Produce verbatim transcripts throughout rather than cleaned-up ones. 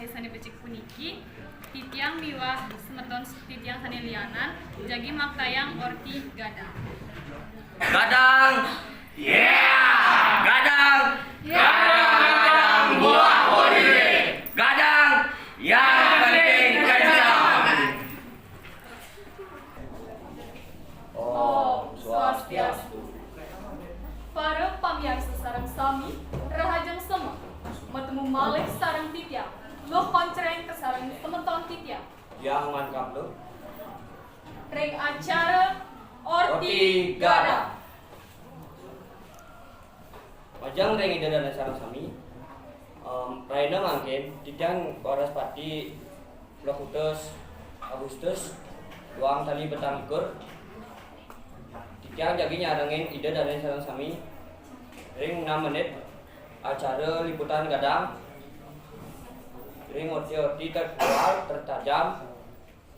Sané becik puniki, titiang miwah semeton titiang sané lianan jagi maktayang orti gadang. Gadang! Yeah! Gadang! Gadang! Buah orti! Gadang! Yang penting kencang! Om Swastiastu. Para pamiarsa sareng sami, rahajeng semak matemu malih sareng titiang, Luh Koncreng kasareng semeton titiang. Yang mangkap lu. Ring acara Orti Orti Gadang. Gadang. Majeng ring Ida dané sareng sami. Em, rahina mangkin, titiang Waraspati Lokutus Agustus, duang tali petang likur. Titiang jagi nyarengin Ida dané sareng sami ring enam menit acara liputan gadang ring orti-orti terkenal, tertajam,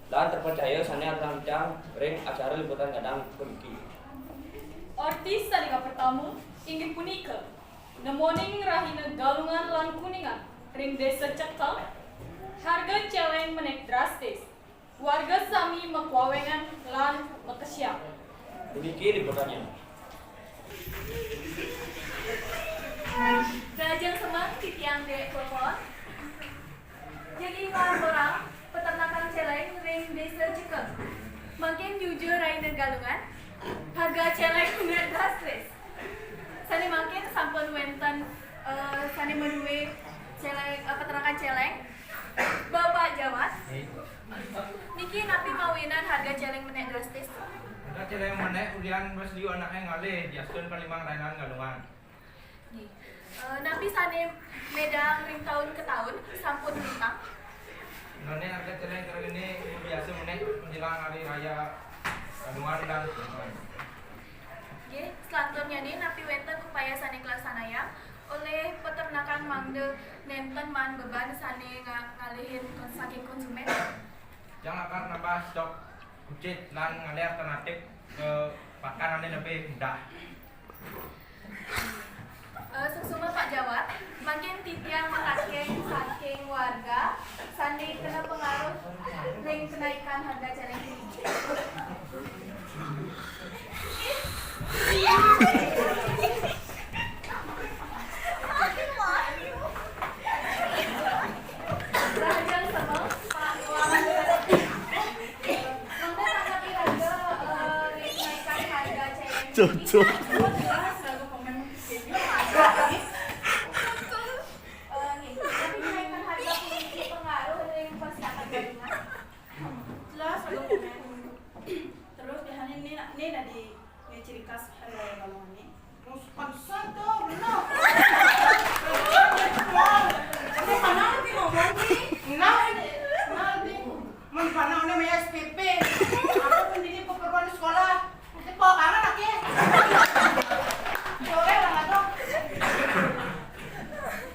lan terpercaya sané aturang titiang ring acara liputan gadang puniki. Orti sané kapertama inggih punika, nemoning rahina Galungan lan Kuningan ring Désa Cekeng, harga céléng menék drastis. Warga sami makuawengan lan makesiab. Puniki liputannya. Rahajeng semak titiang Dék Popon. Jagi nglaporang peternakan céléng ring Désa Cekeng. Mangkin nyuju rahina Galungan, harga céléng menék drastis. Sané mangkin sampun wénten, eh, sané madué céléng, eh, peternakan céléng. Bapak Jawat, niki napi mawinan harga céléng menék drastis? Harga céléng menék ulian wis liu anaké ngalih, diastun palimang rahina Galungan. Nggih. Eh, napi sané médaang ring taun ke taun sampun lintang? Nané harga céléng kene biasa menék menjelang hari raya Galungan dan Galungan. Nggih, selanturnyané napi wénten upaya sané kalaksanayang olih peternakan mangda nénten maan beban sané nga-, ngalihin kon-, saking konsumen? Yang lakar nambah stok kucit lan ngalih alternatif ke pakan ané lebih mudah. Eh, suksma Pak Jawat, mangkin titiang mataken saking warga sané kena pengaruh ring kenaikan harga céléng puniki. Rahajeng semak, Pak Wawan. Mangda tanggapi raga, eh, kenaikan harga céléng. Cocok. Jelas raga komen. Eh, nggih, tanggapi kenaikan harga puniki pengaruh ring persiapan Galungan? Jelas raga komen. Terus biasanya ini, ini ada di, ini ciri khas hari raya Galungan nih. Terus pantesan tuh, bener. Ini mana nanti ngomong nih? Nah, nah, nih. Mun panahné maya S P P. Aku sendiri keperluan sekolah. Itu bawa kangen lagi. Boleh lah tuh.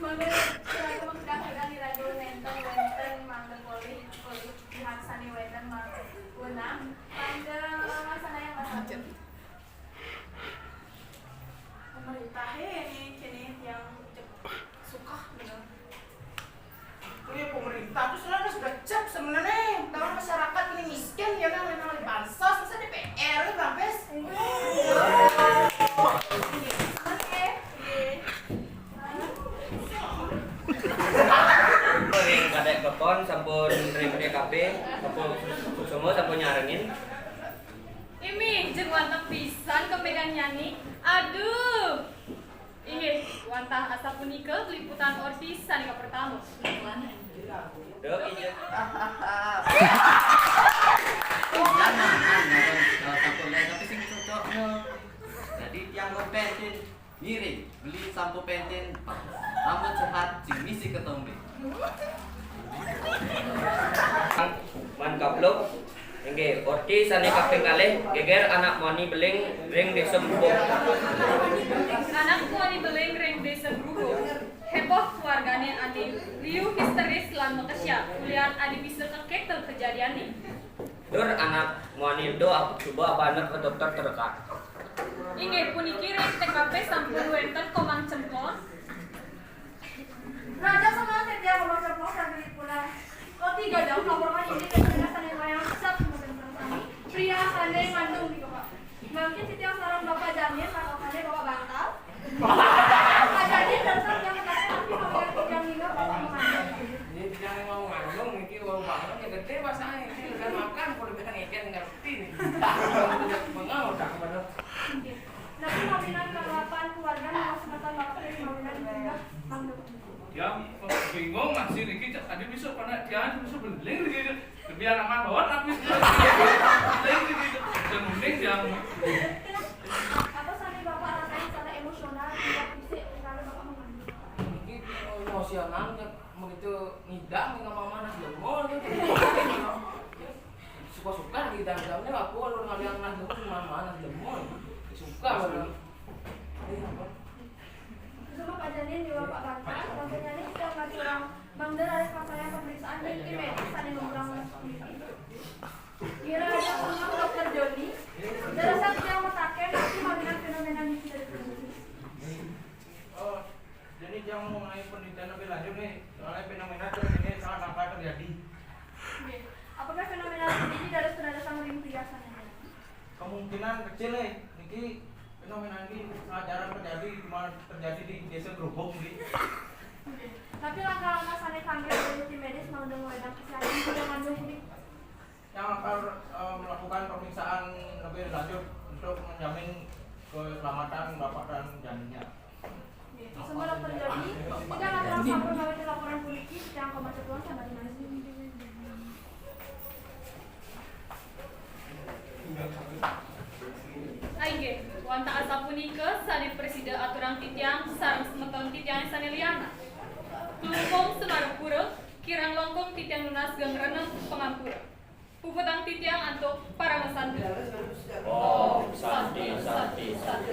Mangga, silakan mengundang dengan dirayu nenten, wenten, mangga polih, polih, pihak sani wenten, mangga wenang, mangga, eh, sana yang masak. Pemerintah, eh, ini kini yang cek suka bener. Oh ya, pemerintah tuh sebenarnya sudah cek sebenarnya. Tahu masyarakat ini miskin, ya kan, memang ada bansos, masa D P R ya, berapa? Oke, iya. Ring Kadek Kepon sampun, ring P D K P sampun, semua sampun nyarengin. Imi, jeng wantah pisan kembekan nyani. Aduh. Inggih, wantah asapunika liputan orti sané kapertama. Duh, iya. Jangan, jangan, eh, sampun, eh, tapi sing cocoknya. Jadi, tiang pentin, ngiring, beli sampo pentin, rambut sehat, sing misi ketombe. Man kapluk, inggih, orti sané kaping kalih, geger anak muani beling ring Désa Grubung. Anak muani beling ring Désa Grubung. Héboh keluargané ané liu histeris lan makesiab, ulian adi bisa kekek kejadiané. Dur anak muani do ap-, suba abaner ke dokter terdekat. Inggih puniki ring T K P sampun wénten Komang Cempol. Raja sama T Ya, kalau ceplos sampai pulang. Oh, tiga jam laporan ini ke saya sana yang satu mungkin perasaan. Pria sana yang ngandung di bapak. Mungkin setiap sarang bapak janin, maka pada bapak bantal. Bapak janin dan sarang yang terakhir nanti kalau yang tiga minggu bapak mau ngandung. Ini tiga minggu mau ngandung, ini baru bangun, ya gede bahasanya. Ini udah makan, kalau bilang ikan ngerti nih. Udah bengong, udah kebetulan. Tapi maminan karapan keluarga mau sebentar bapak dari maminan juga. Mangga. Ya, bingung masih niki, cak tadi bisa pernah dia bisa beling niki. Lebih anak mah bawa tapi beling niki. Dan mending dia. Apa sampai bapak rasain secara emosional, tidak fisik, kalau bapak mengandung? Niki emosional, cak begitu ngidang dengan mama anak lemon gitu. Suka-suka ngidang, aku kalau ngaliang anak lemon, mama anak lemon. Suka. Iya, apa? Cuma Pak Janin di Bapak Bantang, contohnya ini kita ngaji orang Bang Dar, ada katanya pemeriksaan di tim medis, ada yang kurang. Kira ada sama dokter Joni. Dari saat yang mataken, nanti melihat fenomena ini dari. Oh, jadi yang mengenai penelitian lebih lanjut nih, soalnya fenomena terkini sangat langka terjadi. Oke. Apakah fenomena ini dari sudah datang ring biasanya? Kemungkinan kecil nih, niki fenomena ini sangat jarang terjadi, cuma terjadi di desa Grubuk nih. Oke. Tapi langkah-langkah sané kanggé dari tim medis mangda ngledang kesehatan sudah ngandung nih. Yang akan eh, melakukan pemeriksaan lebih lanjut untuk menjamin keselamatan bapak dan janinnya. Oke, terus sama dokter Joni, kita akan langsung mengawali laporan polisi yang kemacetan sama dengan. Inggih, wantah asapunika sané prasida aturang titiang sareng semeton titiang sané lianan. Klungkung Semarapura, kirang langkung titiang nunas geng reneng pangampura. Puputang titiang antuk paramasanti. Om Santi, Santi, Santi.